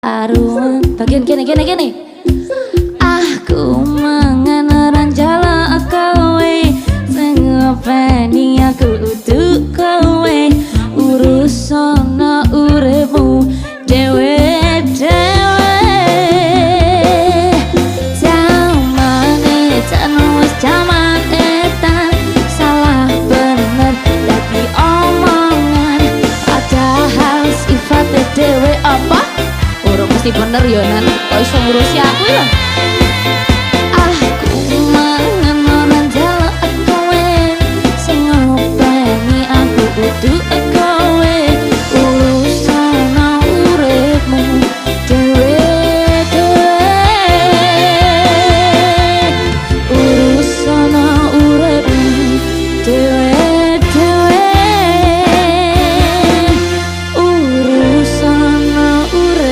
Aruan bagian kene kene kene. Aku mangan ora njaluk kowe, sing ngopeni aku udu kowe, urusana uripmu dhewe dhewe. Jaman edan wis jaman edan, salah bener dadi omongan, padahal sifate dhewe apa urung mesti bener yo, Nan. Kok iso ngurusi aku ya?